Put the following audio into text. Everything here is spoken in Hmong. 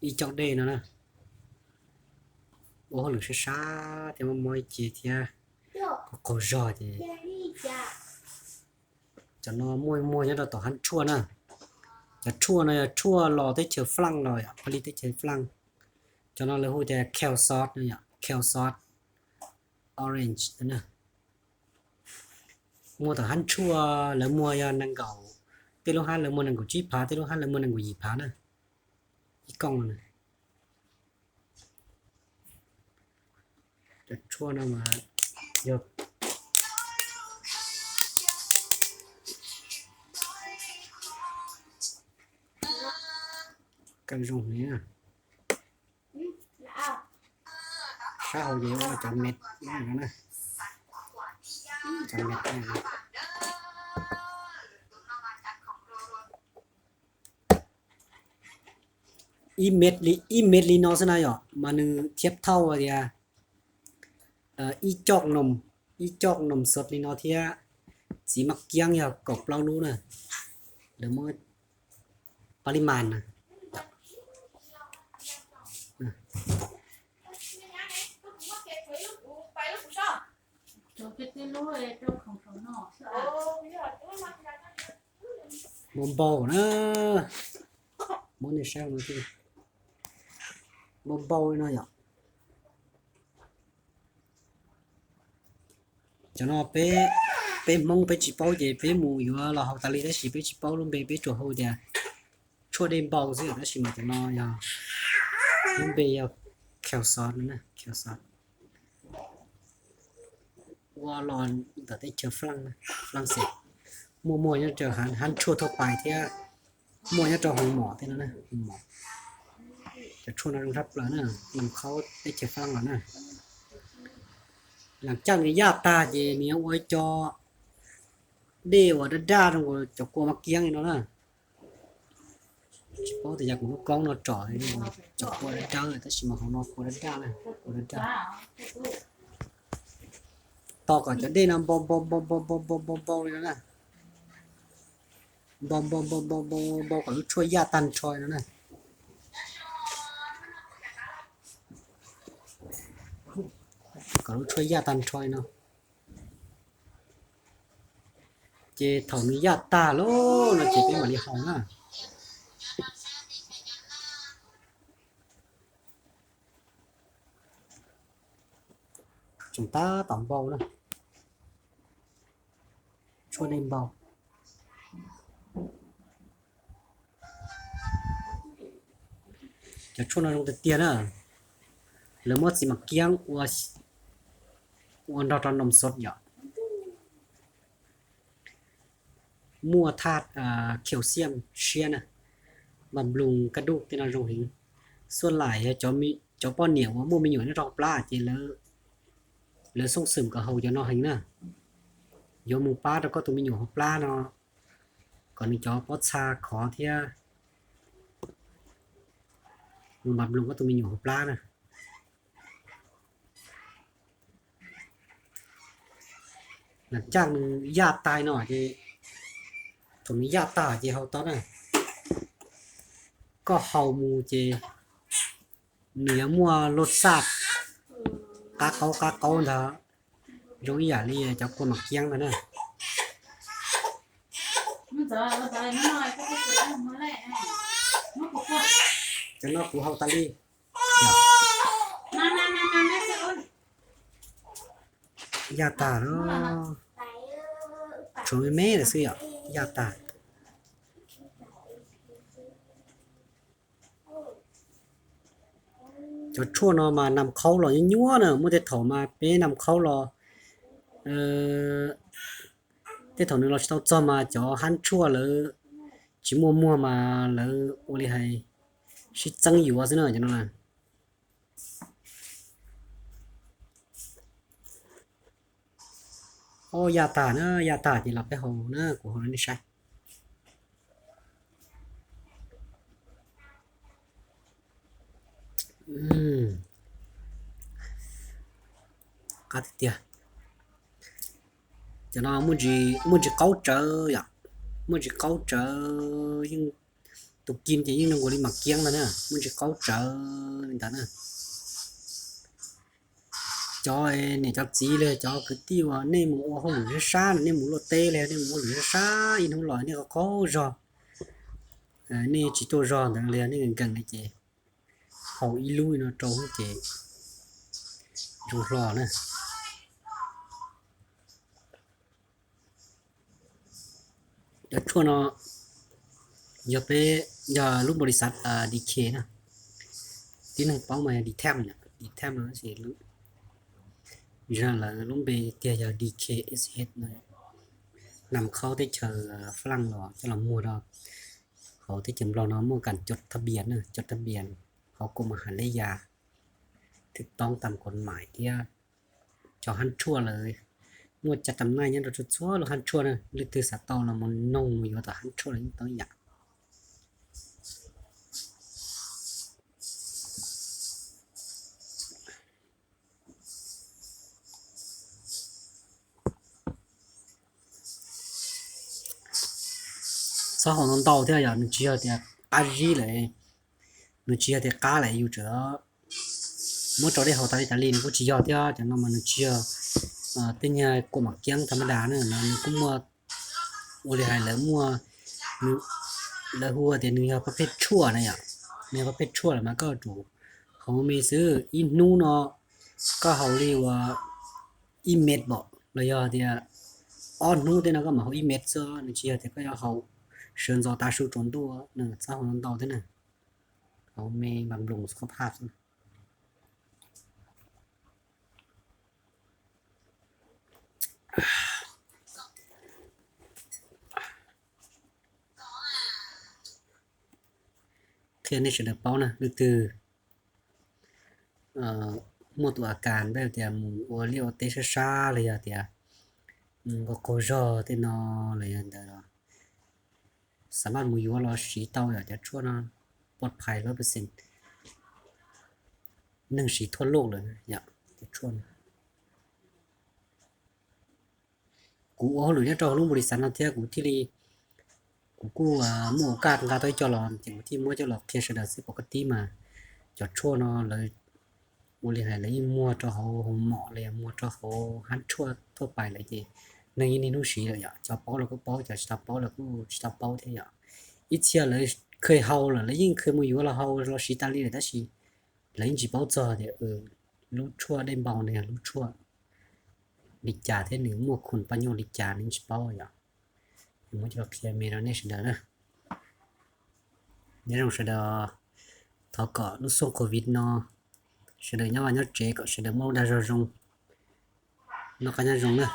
ib coj dej no na. Ua hauj lwm sab sab thiab mob mob ib ce thiab, qaug qaug zog ces cov no muaj muag nyob rau tom hab tshuaj na. Cov tshuaj no yog tshuaj los teb chaws Flanj los yom, pab li teb chaws Flanj. Cov no lawv hu tias kale sauce no yom, kale sauce, orange na. Muag tom hab tshuaj lawv muag yog nees nkaum, tej lub hab lawv muag nees nkaum tsib phav, tej lub hab lawv muag nees nkaum yim phav na, ib kooj no. Cov tshuaj no mas yog kawg zoo li na. Sab hauv ces ua cov met no na, cov met no. Ib met li, ib met li no xwb na yom, mas nws thiab thauj tias ib coj noom, ib coj noom xov li no thiab txiv maj kiab yog kaum plaub lub na. Lawv muab pab li mas na. Npau npau na, muab nej saib no, npau npau li no yom. Cov no peb, peb Hmoob peb tsis paub ces peb mus yuav los haus tas li tab sis peb tsis paub lub npe, peb tsuas hu tias tshuaj dej npau xwb yom, tab sis mas cov no yog lub npe yog kale sauce no na, kale sauce. Ua los ntawm teb chaws Flanj, Flanj xeem, muaj muaj nyob rau hab tshuaj thuaj pais thiab muaj nyob rau hoo mom thiab no na, hoo mom. Cov tshuaj no zoo tshaj plaws na, nws qhaub teb chaws Flanj los na. Lam caj nws yaj tag ces nws yuav ua cov dej uas daj daj zoo nkaus cov kua maj kiab li no na. Tsis paub tias yog kuv lub koob no tsom cov kua daj dawb tab sis mas hauv no kua daj daj na, kua daj daj. Tos kom cov dej no npau npau npau npau npau npau npau npau li no na. Npau npau npau npau npau npau kom lub tshuaj yaj tag nrho li no na. Kom lub tshuaj yaj tag nrho li no. Ces thaum nws yaj tag lawm no ces peb mam li haus na. Tseem tab tom npau na. Tshuaj dej npau. Cov tshuaj no zoo tiag tiag na. Lawv muab txiv mam kiab ua nrog rau noom xov yom. Muaj thaj calcium siab na, npas nploos kaj duj tej no zoo heev. Xuaj laim yog cov poj niam uas muaj me nyuam nyob rau hauv plab ces lawv xooj xwm kom haus cov no heev na. Yuav mus pab rau koj tus me nyuam hauv plab no, kom nws cov pob txha khov thiab mus npas nploos koj tus me nyuam hauv plab na. Lam caj nws yaj tag no ces, thaum nws yaj tag ces haus tau na. Koj haus mus ces nws yuav muaj lub xaj qab qaub qab qaub ntag, zoo ib yam li cov kua mam kiab ntag na. Cov no kuv haus tas li. Yaj tag no, tshuav me me lawm xwb yom, yaj tag. Cov tshuaj no mas nas qhaub los nyuaj nyuaj na, muaj tej thaum mas peb nas qhaub los, tej thaum nws los tsis tau txog mas cov hab tshuaj lawv tsis muaj muag mas lawv ua li hais sib txeeb yuav xwb na cov no na. Ob, yaj tag na, yaj tag ces los peb haus na, kuv haus rau nej saib. Qab tiag tiag. Cov no muaj ntsis qaub tsawv yom, muaj ntsis qaub tsawv yeej Tus kim ces yeej zoo nkaus li mas kiab ntag na, muaj ntsis qaub tsawv li ntawd na. Cov niam cov txiv los cov kwv tij uas nej mus ua hauj lwm sab sab no, nej mus luaj teb los nej mus ua hauj lwm sab sab, ib hnub los nej qaug qaug zog, nej tsis tuaj zog ntawd li, nej nkees nkees li ces haus ib lub no rau ces zoo hlo na. Cov tshuaj no yog peb, yog lub npaus lis xav D K na, tib neeg paub mas yog D T M, D T M no, lawv lub npe tiag yog D K S H no, nam khaub teb chaws Fab Laj los coj los muag rau hauv teb chaws Nplog no muaj kam cov thab pias na, cov thab pias hauv kuam mas has lej yas thwm toob tam kuam mais thiab cov hab tshuaj lawm. Muaj cov tam naij nyob rau txhua txhua lub hab tshuaj na, leej twg xav tau los mus noog mus yuav tom hab tshuaj los yeej tau ib yam. Txhob haus ntau ntau thiab yom, nws tsis yog tias qab zib lawm, nws tsis yog tias qab lawm yus tseem muab rau dej haus tas li tas li, nws kuj tsis yog thiab. Cov no mas nws tsis yog tej nyuag kuam mam kiab tham ma das na, nws kuj muaj, ua li hais lawv muaj, lawv hu tias nws yog pab phej tshuaj na yom, nws yog pab phej tshuaj lawm mas koj yuav tsum haus me xwb. Ib hnub no koj haus li uas ib mev pom los yog tias ob hnub tej no koj mam haus ib mev xwb, nws tsis yog tias koj yuav haus sawv ntxov tav su tsaus ntuj, nws txhob haus ntau thiab na. Haus me npam nploos xwb qhov phaj xwb. Qhia nej sawv daws paub na, leej twg muaj tus a kas npaj tias mus ua liaj ua teb sab sab los yog tias nkaus qaug zog tej no los yog ntawd los, xam maj mus yuav los siv tau yom, cov tshuaj no pov phais lawm pes xees, neeg siv thua loj lawm yom, cov tshuaj no. Kuv ua hauj lwm nyob rau hauv lub npaus lis xav no thiab kuv thiaj li, kuv kuj muaj ua kaj nqa tau ib co los ces kuv thiaj muab coj los qhia sawv daws xwb. Pom koj tib mas cov tshuaj no lawv ua li hais lawv yeej muag rau hauv hoo mom los yog muag rau hauv hab tshuaj thuaj pais lawm ces neeg yeej niaj hnub siv lawm yom. Cov paub los kuj paub, cov tsis tau paub los kuj tsis tau paub thiab yom. Ib txhia lawv kheev haus lawm, lawv yeej kheev mus yuav los haus los siv tas li lawm tab sis lawv yeej tsis paub txog tias lub tshuaj dej npau no yog lub tshuaj li cas thiab nws muaj khum paj nyoj li cas nws yeej tsis paub yom. Muab coj los qhia me rau nej sawv daws na. Nyob zoo sawv daws, thov kom lub xyoo covid no sawv daws nyob vaj nyob tsev kom sawv daws muaj lub dag zog zoo, noj qab nyob zoo na.